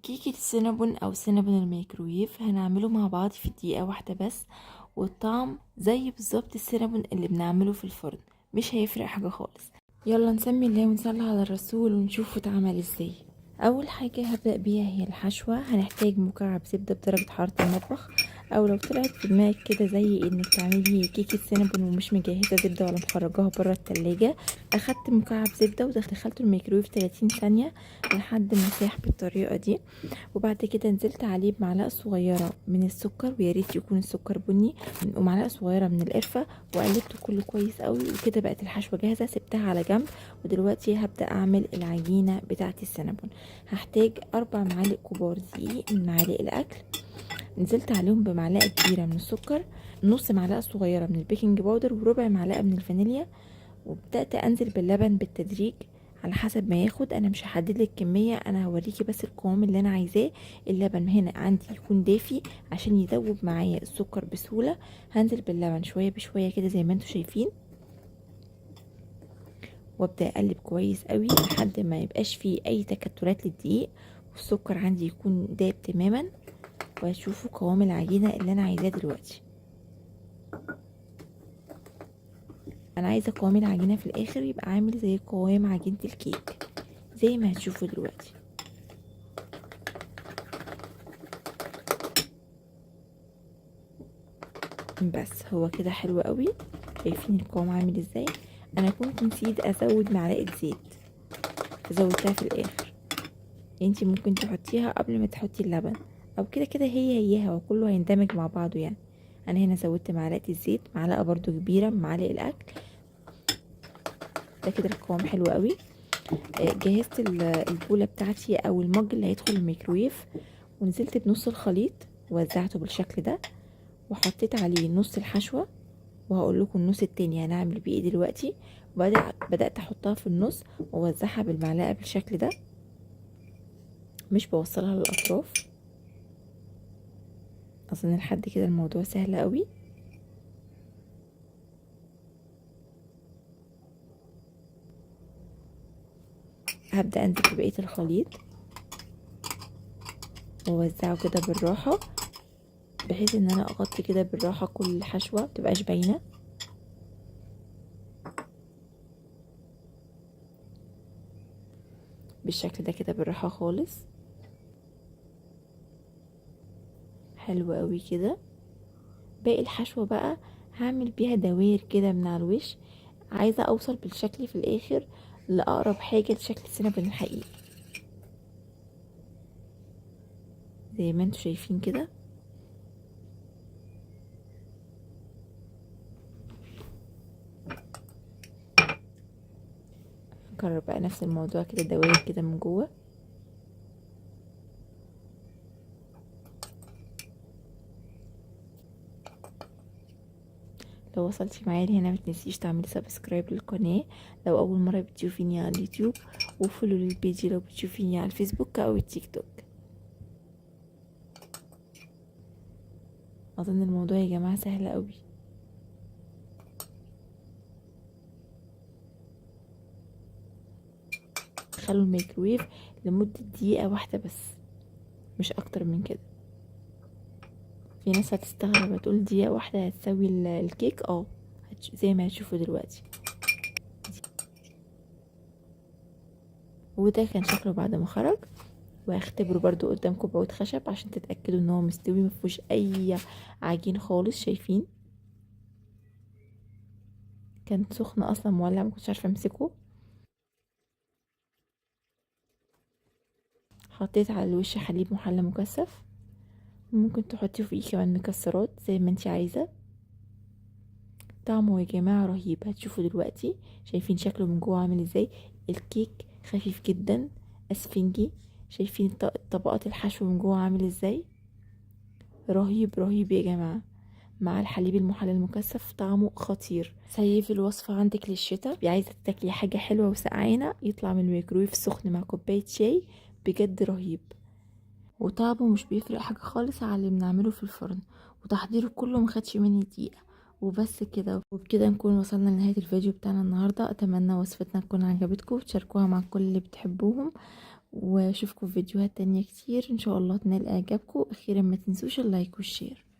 كيكة السينابون أو سينابون الميكرويف هنعمله مع بعض في دقيقة واحدة بس، والطعم زي بالظبط السينابون اللي بنعمله في الفرن، مش هيفرق حاجة خالص. يلا نسمي الله ونصلي على الرسول ونشوفه اتعمل ازاي. اول حاجة هبدأ بيها هي الحشوة. هنحتاج مكعب زبدة بدرجة حرارة المطبخ، او لو طلعت في دماغك كده زي انك تعملي كيكة سينابون ومش مجهزة زبدة ولا مخرجاها بره التلاجة. اخدت مكعب زبدة ودخلته الميكرويف 30 ثانية لحد ما ساح بالطريقة دي، وبعد كده نزلت عليه بمعلقة صغيرة من السكر، ويا ريت يكون السكر بني، ومعلقة صغيرة من القرفة، وقلبته كله كويس قوي. وكده بقت الحشوة جاهزة، سبتها على جنب. ودلوقتي هبدأ اعمل العجينة بتاعة السينابون. هحتاج 4 معالق كبار دقيق من معالق الاكل، نزلت عليهم بمعلقة كبيرة من السكر، نص معلقة صغيرة من ال baking powder، وربع معلقة من الفانيليا، وبدأت انزل باللبن بالتدريج على حسب ما ياخد. انا مش هحدد لك كمية، انا هوريكي بس القوام اللي انا عايزاه. اللبن هنا عندي يكون دافي عشان يذوب معايا السكر بسهولة. هنزل باللبن شوية بشوية كده زي ما انتوا شايفين، وابدأ اقلب كويس قوي لحد ما يبقاش فيه اي تكتلات للدقيق، والسكر عندي يكون داب تماما. وهتشوفوا قوام العجينة اللي انا عايزاه دلوقتي. انا عايزة قوام العجينة في الاخر يبقى عامل زي قوام عجينة الكيك زي ما هتشوفوا دلوقتي. بس هو كده حلو قوي. شايفين القوام عامل ازاي؟ انا كنت نسيت ازود معلقة زيت، زودتها في الاخر. انتي ممكن تحطيها قبل ما تحطي اللبن، او كده كده هي هيها وكله هيندمج مع بعضه. انا هنا زودت معلقة الزيت، معلقة برضو كبيرة من معالق الاكل. ده كده القوام حلو قوي. جهزت البولة بتاعتي او المج اللي هيدخل الميكرويف، ونزلت بنص الخليط ووزعته بالشكل ده، وحطيت عليه نص الحشوة، وهقول لكم النص التاني هنعمل بيه ايه دلوقتي. وبعدين بدأت احطها في النص واوزعها بالمعلقة بالشكل ده، مش بوصلها للاطراف. اظن لحد كده الموضوع سهل قوي. هبدأ انزل ببقية الخليط واوزعه كده بالراحة، بحيث ان انا اغطي كده بالراحة كل الحشوة متبقاش باينة. بالشكل ده كده بالراحة خالص. حلو قوي كده. باقي الحشوة بقى هعمل بيها دوائر كده من على الوش، عايزة اوصل بالشكل في الاخر لأقرب حاجة لشكل السينابون الحقيقي زي ما انتوا شايفين كده. نكرر بقى نفس الموضوع كده، دوائر كده من جوه. لو وصلتي معايا لهنا ما تنسيش تعملي subscribe للقناة لو اول مرة بتشوفيني على اليوتيوب، و follow لل page لو بتشوفيني على الفيسبوك او التيك توك. اظن الموضوع يا جماعة سهل قوي. دخلوا الميكرويف لمدة دقيقة واحدة بس، مش اكتر من كده. في ناس هتستغرب هتقول دقيقة واحدة هتسوي الكيك. زي ما هتشوفوا دلوقتي. وده كان شكله بعد ما خرج. وهختبره برضو قدامكم بعود خشب عشان تتأكدوا ان هو مستوي مفيهوش اي عجين خالص. شايفين كان سخن اصلا مولع، ما كنتش عارفه امسكه. حطيت على الوش حليب محلى مكثف، ممكن تحطي فوقيه كمان مكسرات زي ما انتي عايزه. طعمه يا جماعه رهيب، هتشوفوا دلوقتي. شايفين شكله من جوه عامل ازاي؟ الكيك خفيف جدا اسفنجي. شايفين طبقات الحشو من جوه عامل ازاي؟ رهيب رهيب يا جماعه. مع الحليب المحلى المكثف طعمه خطير. سيفي الوصفه عندك للشتاء، عايزه تاكلي حاجه حلوه وسقعانه، يطلع من الميكرويف سخن مع كوبايه شاي، بجد رهيب. وطعمه مش بيفرق حاجه خالص على اللي بنعمله في الفرن، وتحضيره كله ما خدش مني دقيقه وبس كده. وبكده نكون وصلنا لنهايه الفيديو بتاعنا النهارده. اتمنى وصفتنا تكون عجبتكم وتشاركوها مع كل اللي بتحبوهم، واشوفكم في فيديوهات تانية كتير ان شاء الله تنال اعجابكم. اخيرا ما تنسوش ال like وال share.